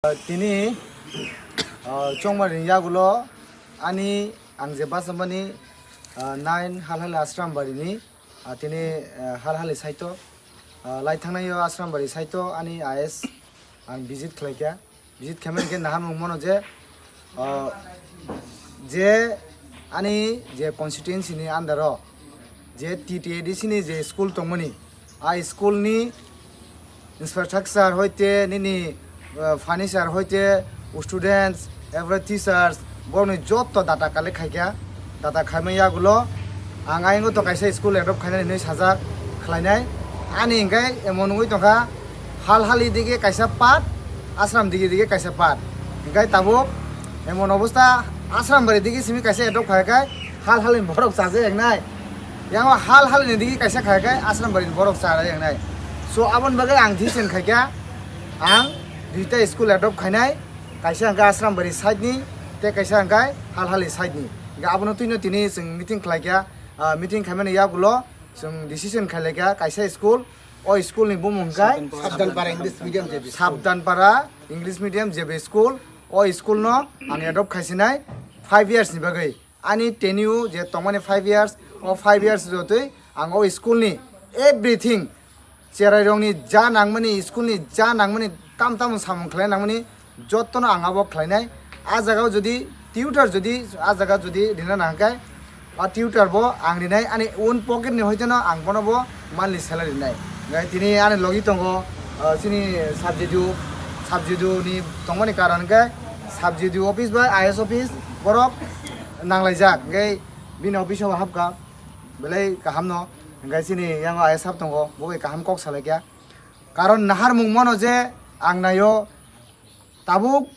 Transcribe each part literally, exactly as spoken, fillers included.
Tini, ah, chongmani yagulo ani ang je bachapmani, ah, nine Halhali Ashram barini, ah, tini, ah, Halhali saito, ah, lai thangnai o Ashram bari saito ani I S ang visit khlaikha. Visit khaimani khe naharmung mano je, ah, je ani je constituency ni under o je T T A D C ni je school tongmani, a school ni infrastructure hoite nini, uh, furniture hoite students, every teachers, borokni joto data collect khaikha. Data khaima yagulo ang ayang to kaisa school adopt khainani hinwi sajak khlainai. Ani hingkai emon wngwi tongkha, Halhali dige kaisa part, Ashram dige dige kaisa part. Hingkai tabuk emon obostha, Ashram bari dige simi kaisa adopt khaikai, Halhali borok chaja yangnai. Yang o Halhali ni digi kaisa khai khe Ashram bari ni borok cha rw yang nai. So aboni bagwi ang decision khai khe ang duita school adopt khainai, kaisa hwnkhe Ashram bari side ni tei kaisa hwnkhe Halhali side ni. Hwnkhe abono twino tini chwng meeting khlai kha, ah, meeting khaimani yagulo chwng decision khai lai kha kaisa school, o school ni bumung hwnkhe Sabdan Para English Medium J B school. Sabdan Para English Medium J B school, o school no ang adopt khaisinai five years ni bagwi. Ani tenure je tongmani five years, o five years jotoi ang o school ni everything, cherai rokni ja nangmani, school ni ja nangmani, tam tam samung khlai nangmani jotono ang abo khlainai. A jaga o jodi tutor jodi a jaga jodi rina nangkhe, a tutor bo ang rinai, ani own pocket ni hoiteno ang bono bo monthly salary rinai. Hingkhe tini ani logi tongo, ah, chini subject, subject ni tongmani karon hingkhe subject office bai I S office borok nanglaijak, hingkhe bini office o hapkha, belai kaham no, hingkhe chini yango I S sab tongo, bo bai kaham kok salaikha. Karon naharmung mano je ang naio, tabuk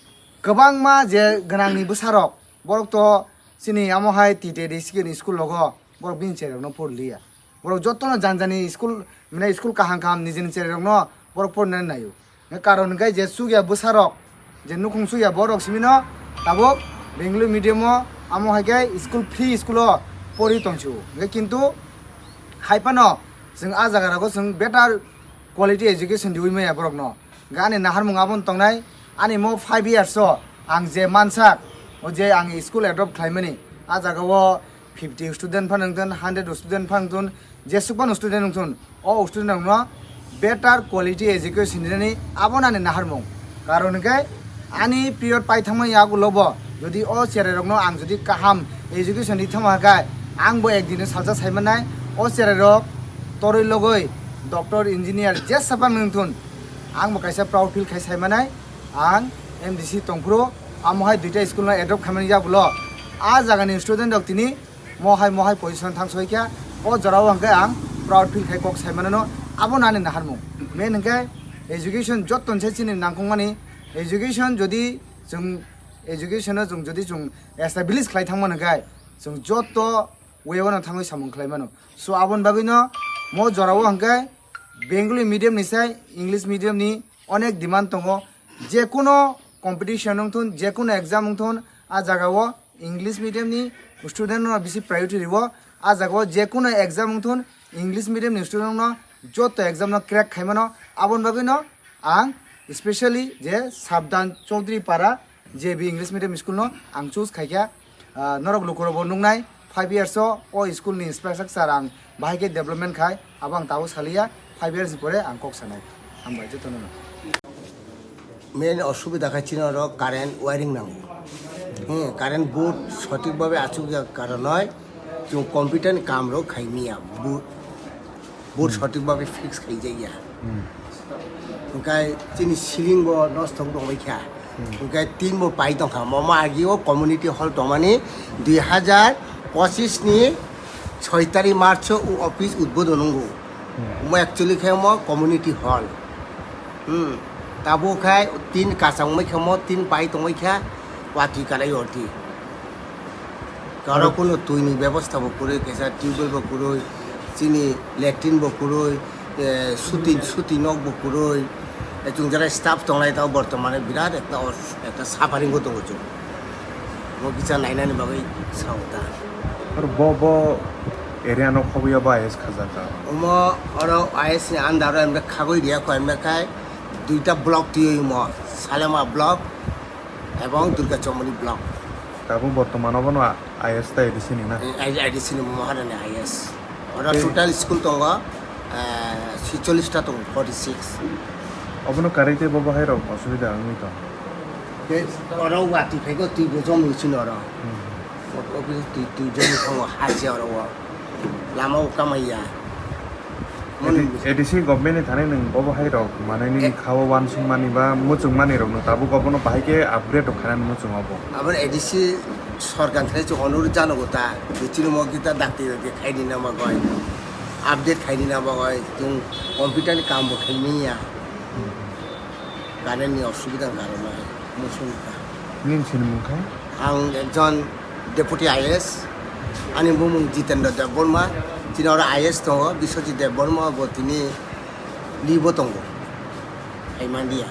kwbangma je gwnangni bwsarok, borok to chini amo hai T T A D C ni school rogo, borok bini cherokno porliya. Borok jotono jani jani school, mane school kaham kaham nijini cherai rokno borok porina naio. Hingkhe karon hingkhe je chukya bwsarok, je nukhung chukya borok simino tabuk Bengali medium o amo hai khe school free school o pori tongsu. Hingkhe kintu hai phano chwng a jaga rogo chwng better quality education riwi maya borokno. Hingkhe ani naharmung abono tongnai, ani mo five years o ang je mansak, o je ang school adopt khlaimani, a jaga o fifty student phano wngthun, hundred student phano wngthun, jesuk phano student wngthun, o student rokno better quality education rinani abono ani naharmung. Karon hwnkhe ani period paithangma yagulo bo jodi o cherai rokno ang jodi kaham education ri thangma khe ang bo ekdino salsa saimanai, o cherai rok toroi logoi doctor, engineer jesa phano wngthun, ang bo kaisa proud feel khai saimanai. Ang M D C tongphuru, amo hai duita school no adopt khaimani yagulo a jagani student rok tini mohai mohai position thang soi kha, o jora o hwnkhe ang proud feel khai kok sai manano, abo nani naharmung. Main hwnkhe education jotton se chini nangkukmani, education jodi chwng, education no chwng jodi chwng establish khlai thangmani hwnkhe chwng jotto way o no thangwi samung khlai mano. So aboni bagwi no mo jora o hwnkhe Bengali medium ni sai English medium ni onek demand tongo. Jekuno competition wngthun, jekuno exam wngthun, a jaga o English medium ni student no bisi priority riwo. A jaga o jekuno exam wngthun, English medium ni student no joto exam no crack khai mano. Aboni bagwi no ang specially je Sabdan Chaudhary Para J B English medium school no ang choose khai kha. Ah, norok lukurok bo nuknai, five years o, o school ni infrastructure ang bahai khe development khai, abo ang tabuk saliya, five years ni pore ang kok sanai. Hambai jotono no. Main osubida kha chini oro current wiring nango. Hmm, current board sothik bhabe achuk ya karonoi chwng computer ni kam rok khai miya. Board, board sothik bhabe fix khai jaya. Hwnkhe chini ceiling bo nosto wng tongbai kha. Hwnkhe tin bo pai tongkha. Momo agi o community hall tongmani dui hajar pochis ni soi tarik March o office udbodon wngo. Omo actually khe omo community hall. Hmm. Tabuk khai tin kachang wngkha mo, tin pai tongbai kha, watwi kanai orti. Aro kuno twi ni bebosta bo kwrwi, kaisa tubewell bo kwrwi, chini latrine bo kwrwi, eh, shooting, shooting nok bo kwrwi. Eh, chwng jara staff tongnai tao bortomane birat ekta os-, ekta suffering o tongo chwng. Mo kisa nainani bagwi sao ta. Aro bo, bo area no khobiya ba I S khajaka? Omo oro I S ni under o emre khagwi riya ko emre khai duita block twiwi mo. Salema block ebong Durga Chomoni block. Tabuk bortoman obono I S ta A D C ni na? Eh, I D C ni Maharani I S. Oro total school tongo, eh, sixchollish ta tongo, forty six. Obono karwi tei bo bahai rok osubida wngwi tong? Oro watwi phaigo, twi bo jom nwi chini oro. Office twi, twi jom thango, ha se oro o. Lama o kamaiya. A D C government ni thani nwng bo bahai rok manai nini kha o wansuk mani ba muchung mani rok no tabuk obono bahai khe upgrade rok khainani muchung obo. Abo A D C sorkar thani chwng onurudh jano go ta, bichini mo gita dakti rok khe khaidi na bagoi, update khaidi na bagoi, chwng computer ni kam bo khaimanya. Current ni osubida wngkha aro nai, muchung kha. Nini sinimung khe? Ang ekjon deputy I S, ani bumung Jitendra Debbarma, chini oro I S tongo, Biswajit Debbarma bo tini leave o tongo. Hai manliya.